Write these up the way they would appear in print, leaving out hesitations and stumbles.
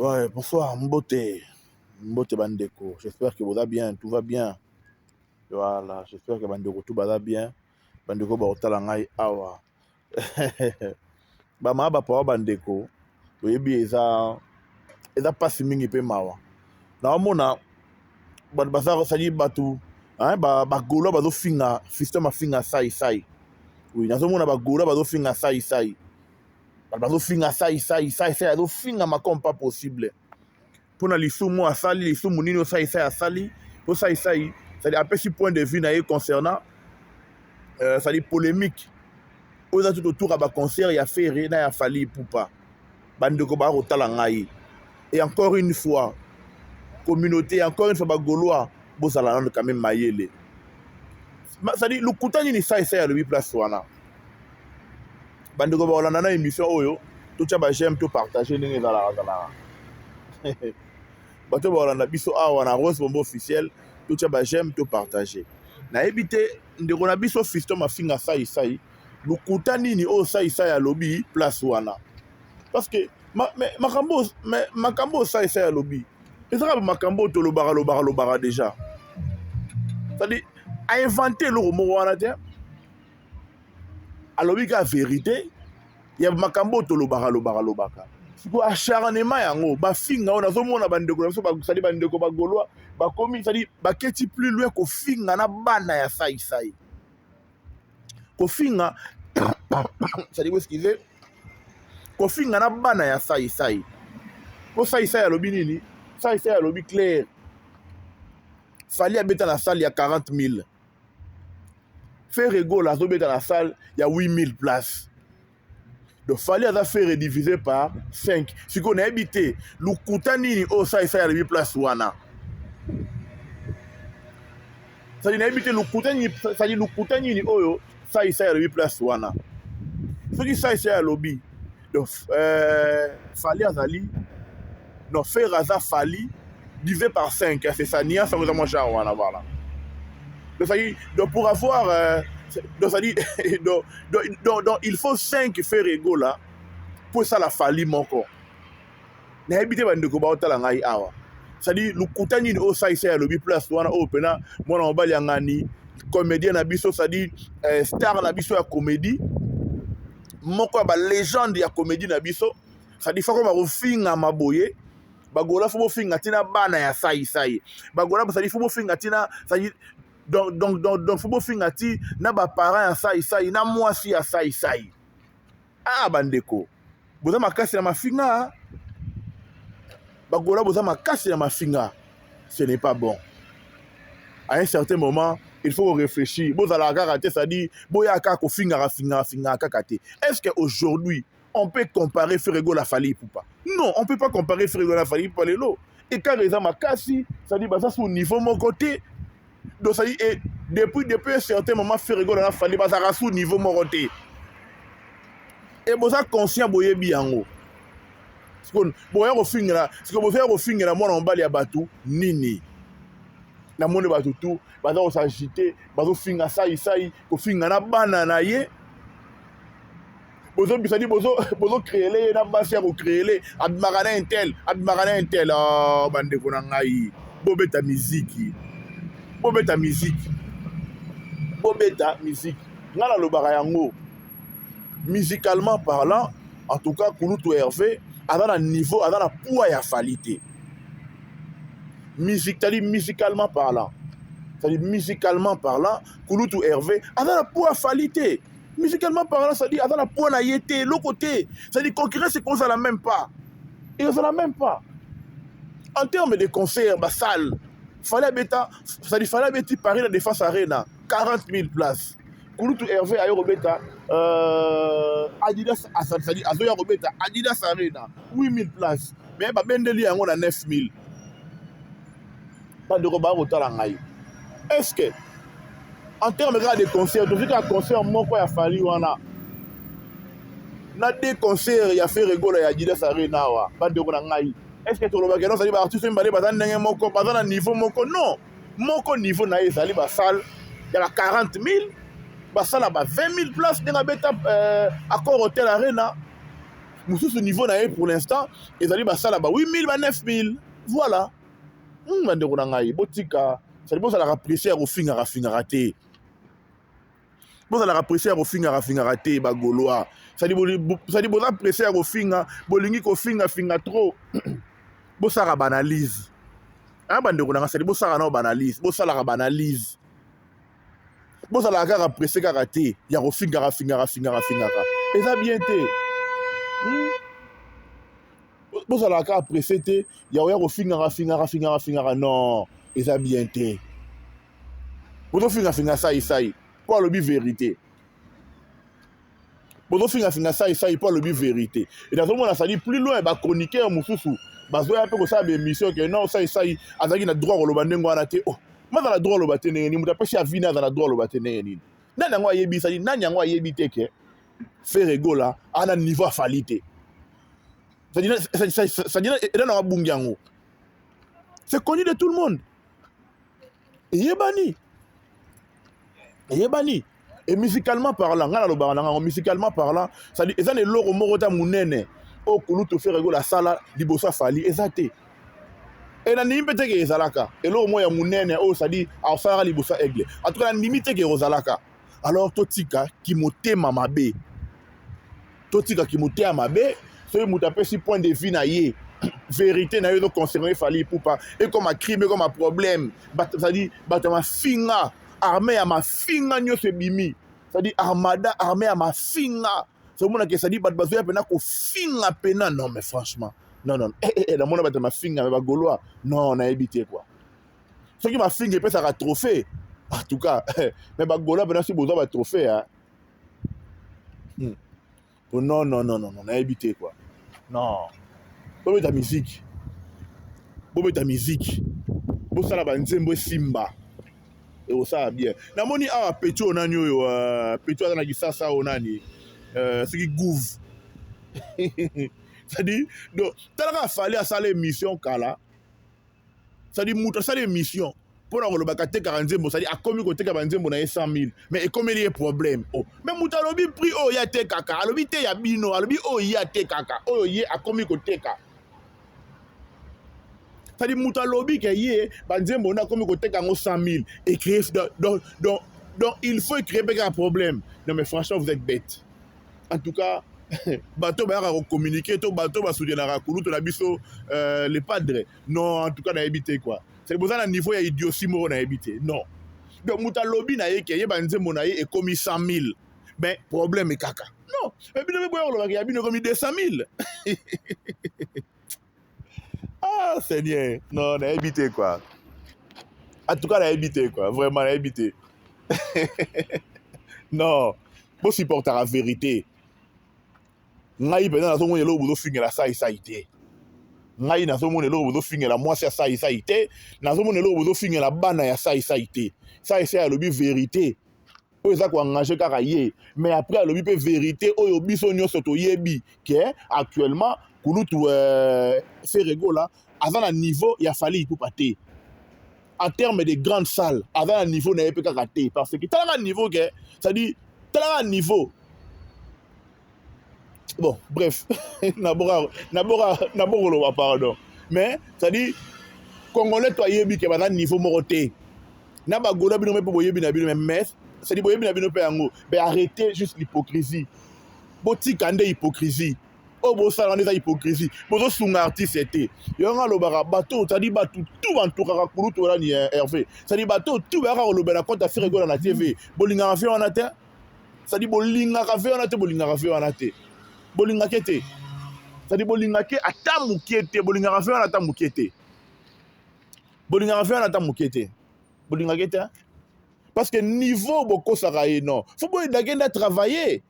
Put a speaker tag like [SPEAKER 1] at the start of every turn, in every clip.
[SPEAKER 1] Ouais, bonsoir, mbote, mbote bandeko. J'espère que vous allez bien, tout va bien. Voilà, j'espère que bandeko tout va bien. Bandeko ba otala ngai awa. Ba ma ba pa bandeko. Oyebi eza pasi mingi pe mawa. Naomona bato baza sali bato, hein, ba bagaulois bazofinga Fiston Mafinga Sai Sai. Oui, nazomona bagaulois bazofinga Sai Sai. Bato bazofinga Sai Sai, Sai Sai azofinga comme pas possible. Mpona lisumu asali, lisumu nini Sai Sai asali? Po Sai Sai, c'est apesi point de vue na ye concernant c'est polémique oyo eza tout autour ya baconcert ya Ferre na ya Fally Ipupa. Bandeko baya kotala ngai, et encore une fois communauté, encore une fois bagaulois, bozala nano quand même mayele. C'est-à-dire, lokuta nini Sai Sai alobi place wana? Bandeko bakolanda na émission oyo, totya baj'aime, topartage ndenge ezalaka zalaka. Bato bakolanda biso awa na Rose Bombo Officiel, totya baj'aime, topartage. Nayebi te, ndeko na biso Fiston Mafinga Sai Sai, lokuta nini oyo Sai Sai alobi place wana? Parce que makambo oyo Sai Sai alobi ezaka makambo oyo tolobaka, lobaka, lobaka déjà. C'est-à-dire, ainvente eloko moko wana te. Alobi kaka vérité ya makambo oyo tolobaka, lobaka, lobaka. Sikoyo acharnement yango, bafinga oyo nazomona bandeko na biso basali, bandeko bagaulois bakomi, sadi baketi plus loin, kofinga na bana ya Sai Sai, kofinga, sadi, excuse, kofinga na bana ya Sai Sai. Po Sai Sai alobi nini? Sai Sai alobi clair: Fally abeta na salle ya 40 000, Ferre Gola azobeta na salle ya 8 000 places. Donc Fally aza Ferre divisé par 5. Sikoyo nayebi te lokuta nini oyo Sai Sai alobi place wana. Sadi, nayebi te lokuta nini, sadi lokuta nini oyo Sai Sai alobi place wana. Soki Sai Sai alobi donc Fally azali, non, Ferre aza Fally divisé par 5, c'est ça, nuance yango eza mwa genre wana. Voilà, donc ça dit, donc pour avoir donc ça dit, donc il faut 5 Ferre Gola po esala Fally moko. Nayebi te, bandeko baotala ngai awa, c'est-à-dire lokuta nini oyo Sai Sai alobi place wana? Oyo mpena mwana mobali ya ngani, comédien na biso, c'est-à-dire star na biso ya comédie, moko ya balégende ya comédie na biso, c'est-à-dire fako bakofingama boye. Bagaulois, faut bofinga ntina bana ya Sai Sai. Bagaulois, c'est-à-dire faut bofinga ntina, c'est-à-dire donc faut bofinga ti na baparent ya Sai Sai, na mwasi ya Sai Sai. Ah, bandeko, boza makasi na mafinga. Bagaulois, boza makasi na mafinga, ce n'est pas bon. À un certain moment, il faut réfléchir. Bozalaka kaka te, c'est-à-dire boya kaka kofingaka, fingaka, fingaka kaka te. Est ce que aujourd'hui on peut comparer Ferre Gola, Fally Ipupa? Non, on peut pas comparer Ferre Gola, Fally Ipupa lelo. Écart eza makasi, c'est-à-dire baza sur niveau moko te. Donc c'est-à-dire, et depuis un certain moment, Ferre Gola na Fally bazalaka sur niveau moko te. E boza conscient, boyebi yango. Boya kofingela sikoyo, bozoya kofingela mwana mobali ya bato nini? Namoni bato tu baza kos'agiter, bazofinga Sai Sai, kofinga na bana na ye. Bozobisadi, bozocréer ye na basi ya kocréer, abimaka na intel, abimaka na intel. Oh, bandeko na ngai, bobeta miziki, bobeta miziki, bobeta miziki. Ngai nalobaka yango, musicalement parlant, en tout cas kulutu Hervé aza na niveau, aza na poids ya Fally te. Musique, c'est-à-dire musicalement parlant, c'est-à-dire musicalement parlant, kulutu Hervé aza na poids ya Fally te. Musicalement parlant, c'est-à-dire aza na poids na ye te, eloko te. C'est-à-dire concurrence ekozala même pas, ekozala même pas. En termes de concert, basalle, Fally abeta, c'est-à-dire Fally abeti Paris, la Défense Arena, 40 000 places. Kulutu Hervé aye kobeta Adidas, c'est-à-dire azoya kobeta Adidas Arena, 8000 places, mais babendeli yango na 9000. Bandeko baya kotala ngai, est ce que en terme kaka de concert, tozwi kaka concert moko ya Fally wana na deux concert ya Ferre Gola ya Adidas Arena awa, bandeko na ngai, est ce que tolobaki non, ezali baartiste mibale baza ndenge moko, baza na niveau moko? Non, moko niveau na ye ezali basalle ya ba 40 000, basala ba 20 000 place ndenge abeta Accor Hotel Arena. Mosusu niveau na ye pour l'instant ezali basala ba 8000, ba 9000, voilà. Bandeko na ngai, botika sali, bozalaka pressé ya kofingaka fingaka te, bozalaka pressé ya kofingaka fingaka te. Bagaulois, sadi boza pressé ya kofinga, bolingi kofingafinga trop. Bosalaka baanalyse, a bandeko na ngai, sadi bosalaka nao baanalyse, bosalaka baanalyse, bozalaka kaka pressé kaka te ya kofingaka fingaka fingaka fingaka, eza bien te. Bozalaka kaka pressé te ya koya kofingaka fingaka fingaka fingaka, non, eza bien te. Bozofingafinga Saisai mpo alobi vérité, bozofingafinga Saisai mpo alobi vérité. E nazomona sali plus loin, bachroniqueur mosusu bazoya mpe kosala baémission ke non, Saisai azalaki na droit koloba ndenge wana te. Oh, maza na droit oloba te ndenge nini? Moto apesi avini aza na droit oloba te ndenge nini? Nani yango ayebi? Sali nani yango ayebi te ke Ferre Gola ana niveau ya Fally te? C'est-à-dire eza na babungi yango, c'est connu de tout le monde, eyebani, eyebani. Et musicalement parlant, ngai nalobaka na ngango, musicalement parlant, c'est-à-dire eza na eloko moko ta monene oyo kulutu Ferre Gola asala liboso ya Fally, eza te. E na ndimi mpe teke ezalaka eloko moko ya monene oyo c'est-à-dire asalaka liboso ya Aigle. En tout cas, na ndimi teke ekozalaka. Alors totika kimotema mabe, totika kimotema mabe. Soki moto apesi point de vue na ye, vérité na ye ezoconcerne Fally Ipupa, ekoma crime, ekoma problème. C'est-à-dire bato ya mafinga, armée ya mafinga nyonso ebimi, c'est-à-dire armada, armée ya mafinga. Somonake, c'est-à-dire bato bazoya mpena kofinga mpena. Non mais franchement, non, non, eh, eh, eh, namona bato ya mafinga, mais bagaulois, non, nayebi te quoi. Soki mafinga epesaka trophée, en tout cas, mais bagaulois mpena soki bozwa batrophée, hein? Non, non, non, non, non, nayebi te quoi. Non, bobeta musique, bobeta musique, bosala banzembo esimba, ekosala bien. Namoni awa petit oyo nani oyo, petit oyo aza na Kisasa oyo nani, soki gouve, c'est-à-dire donc talaka Fally asala émission kala, c'est-à-dire moto asala émission mpona kolobaka atekaka nzembo, c'est-à-dire akomi koteka banzembo na ye 100 000, mais ekomeli ye problème. Oh, mais moto alobi prix oyo ye atekaka, alobi te ya bino, alobi oyo ye atekaka, oyo ye akomi koteka. C'est-à-dire moto alobi ke ye banzembo nde akomi koteka yango 100 000, écrire donc il faut écrire mpe kaka problème. Non mais franchement, vous êtes bête. En tout cas, bato bayaka kocommuniquer to bato basoutenaka kulutu na biso, le padre, non, en tout cas nayebi te quoi. C'est boza na niveau ya idiotie moko, nayebi te. Non, donc moto alobi na ye ke ye banzembo na ye ekomi 100 000, mais problème kaka. Non mais bino mpe boya kolobaka ya bino ekomi 200 000. Ah Seigneur, non, nayebi te quoi. En tout cas nayebi te quoi, vraiment nayebi te. Non, bosupportaka vérité. Ngai mpenza nazomona eloko bozofingela Saisai te. Ngai nazomona eloko bozofingela mwasi ya Saisai te, nazomona eloko bozofingela bana ya Saisai te. Saisai alobi vérité oyo eza koengage kaka ye, mais après alobi mpe vérité oyo biso nyonso toyebi ke actuellement kulutu Ferre Gola aza na niveau ya Fally Ipupa te en terme de grande salle, aza na niveau na ye mpe kaka te, parce que talaka niveau ke, c'est-à-dire talaka niveau. Bon bref, nabokoloba pardon, mais c'est-à-dire Congolais to ayebi ke baza niveau moko te na bagaulois. Bino mpe boyebi na bino, mais c'est-à-dire boyebi na bino mpe yango. Mais arrêtez juste l'hypocrisie, botika nde hypocrisie oyo bosala wana, eza hypocrisie, bozosunga artiste te. Yango alobaka bato, c'est-à-dire bato tu bantukaka kulutu wana ni Hervé, c'est-à-dire bato tu bayaka kolobela compte ya Ferre Gola na TV, bolingaka fe wana te, c'est-à-dire bolingaka fe wana te, bolingaka fe wana te, bolingaka te, c'est-à-dire bolingaka ata mokie te, bolingaka fe wana ata mokie te, bolingaka fe wana ata mokie te, bolingaka te, parce que niveau bokosaka ye, non, faut boyedake nde travailler.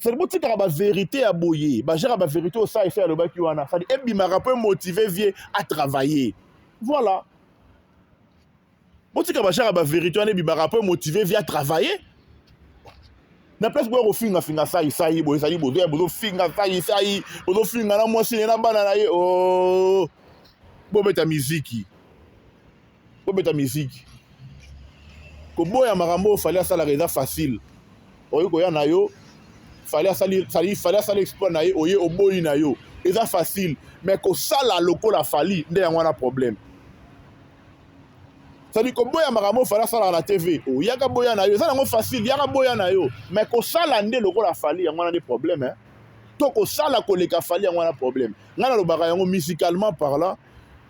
[SPEAKER 1] C'est botikaka bavérité ya boye, bagere bavérité osala efe alobaki wana, c'est ebimaka mpo emotive vie à travailler. Voilà, botika bagere bavérité wana ebimaka mpo emotive vie à travailler na place boya kofingafinga Saisai boye. Ezali bozoya bozofinga Saisai, bozofinga na mwasi na ye na bana na ye. O bobeta miziki, bobeta miziki. Koboya makambo oyo Fally asalaka eza facile. Okoki koya na yo. Fally asali, Fally, Fally asali exploit na ye, oye oboyi na yo, eza facile. Mais kosala lokola Fally nde yango wana problème. C'est-à-dire koboya makambo Fally asalaka na TV, oyaka boya na yo, eza nango facile, yaka boya na yo. Mais kosala nde lokola Fally, yango wana nde problème, hein. To kosala koleka Fally, yango wana problème. Ngai nalobaka yango musicalement parlant,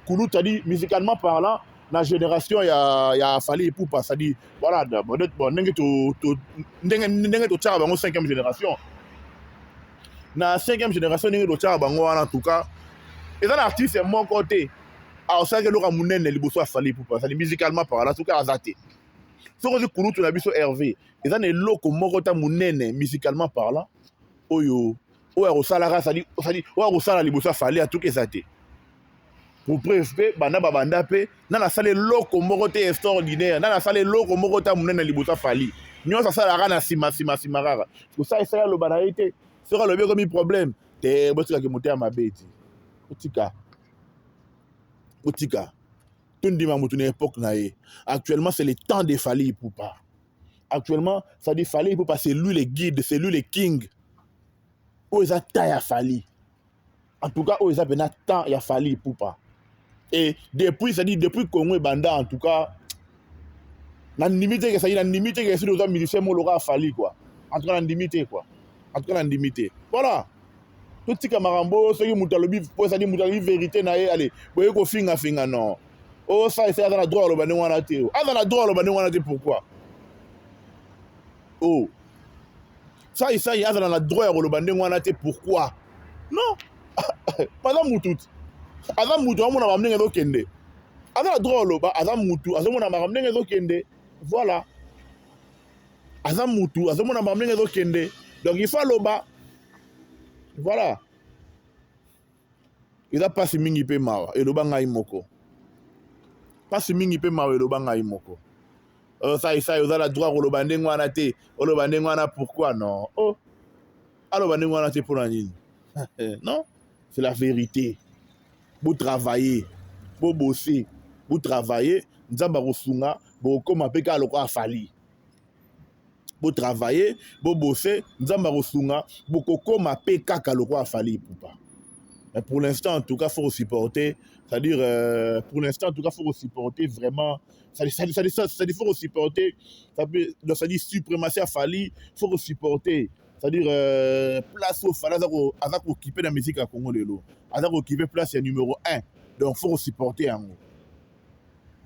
[SPEAKER 1] kulu, c'est-à-dire musicalement parlant, na génération ya Fally Ipupa, c'est-à-dire voilà, bon, ndenge to ndenge totiaka bango 5e génération, na 5e génération ndenge totiaka bango wana, en tout cas eza na artiste moko te aosalaki eloko ya monene liboso ya Fally Ipupa. C'est-à-dire musicalement parlant, en tout cas aza te. Soki ozwi kulutu na biso Hervé, eza na eloko moko ta monene musicalement parlant oyo akosalaka, c'est-à-dire oyo akosala liboso ya Fally, en tout cas eza te. Pour preuve mpe, banda babanda mpe nana asala eloko moko te extraordinaire, nana asala eloko moko te monene liboso ya Fally. Nyonso asalaka na nsima, nsima, nsima kaka. Kosala esala, aloba na ye te. Soki alobi, ekomi problème te. Botikaki motema mabe ti otika, otika tondima motu na époque na ye. Actuellement, c'est le temps de Fally Ipupa. Actuellement, ça dit Fally Ipupa, c'est lui le guide, c'est lui le king. Oyo eza temps ya Fally. En tout cas oyo eza mpena temps ya Fally Ipupa. Et depuis, c'est-à-dire depuis Congo ebanda, en tout cas nandimi te ke, c'est-à-dire nandimi te ke soki oza musicien moko lokola Fally, quoi. En tout cas nandimi te, quoi. En tout cas nandimi te. Voilà, totika makambo. Soki moto alobi po, c'est-à-dire moto alobi vérité na ye, ale boye kofingafinga. Non, osala ese, aza na droit aloba ndenge wana te. Aza na droit aloba ndenge wana te, pourquoi? Oh, Sai Sai azala na droit ya koloba ndenge wana te, pourquoi? Non, aza mutu ti, aza mutu, azomona makambo ndenge ezokende, aza na droit oloba. Aza mutu, azomona makambo ndenge ezokende. Voilà, aza mutu, azomona makambo ndenge ezokende, donc il faut aloba. Voilà, eza mpasi mingi mpe mawa, eloba ngai moko. Mpasi mingi mpe mawa, eloba ngai moko. Oh, Sai Sai oza na droit koloba ndenge wana te. Oloba ndenge wana pourquoi? Non, oh, aloba ndenge wana te mpona nini? Non, c'est la vérité. Botravailler, bobosser, botravailler, Nzambe akosunga, bokokóma mpe kaka lokola Fally. Botravailler, bobosser, Nzambe akosunga, bokokóma mpe kaka lokola Fally Ipupa. Mais pour l'instant, en tout cas, faut supporter, c'est-à-dire pour l'instant, en tout cas, faut supporter vraiment, ça, faut supporter, ça peut, c'est-à-dire suprématie ya Fally, faut supporter, c'est-à-dire place oyo Fally aza kooccuper na musique ya Congo lelo, aza kooccuper place ya numéro 1, donc faut supporter yango.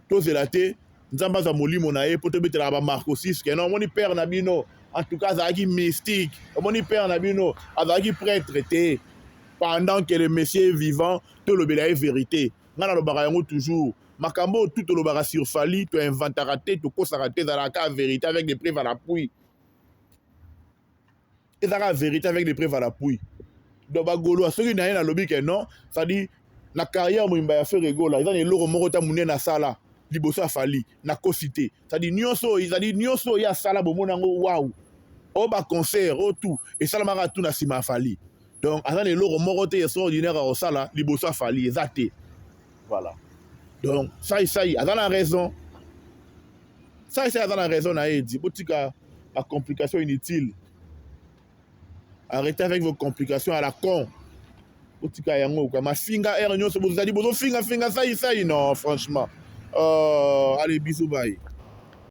[SPEAKER 1] Tozela te Nzambe aza molimo na ye mpo tobetelaka bamarco 6 ke non, omoni père na bino, en tout cas azalaki mystique, omoni père na bino azalaki prêtre te. Pendant que le monsieur est vivant, tolobela ye vérité. Ngai nalobaka yango toujours, makambo oyo tu tolobaka sur Fally, toinventaka te, tokosaka te, ezalaka vérité avec des preuves à l'appui. Ezalaka vérité avec des preuves à l'appui. Donc bagaulois, soki na ye nalobi ke non, c'est-à-dire na carrière mobimba ya Ferre Gola, eza na eloko moko ta monene asala liboso ya Fally, nakosi te. C'est-à-dire nyonso oyo, ezali nyonso oyo asala, bomona yango wawu, oyo baconcert oyo tout esalamaka tu na nsima ya Fally. Donc aza na eloko moko te extraordinaire akosala liboso ya Fally, eza te. Voilà, donc Sai Sai aza na raison, Sai Sai aza na raison na ye. Di botika bacomplication inutile, arrêtez avec vos complications à la con. Botika yango kwa mafinga ere nyonso bozali bozofingafinga Sai Sai. Non, franchement, allez, bisous, bye.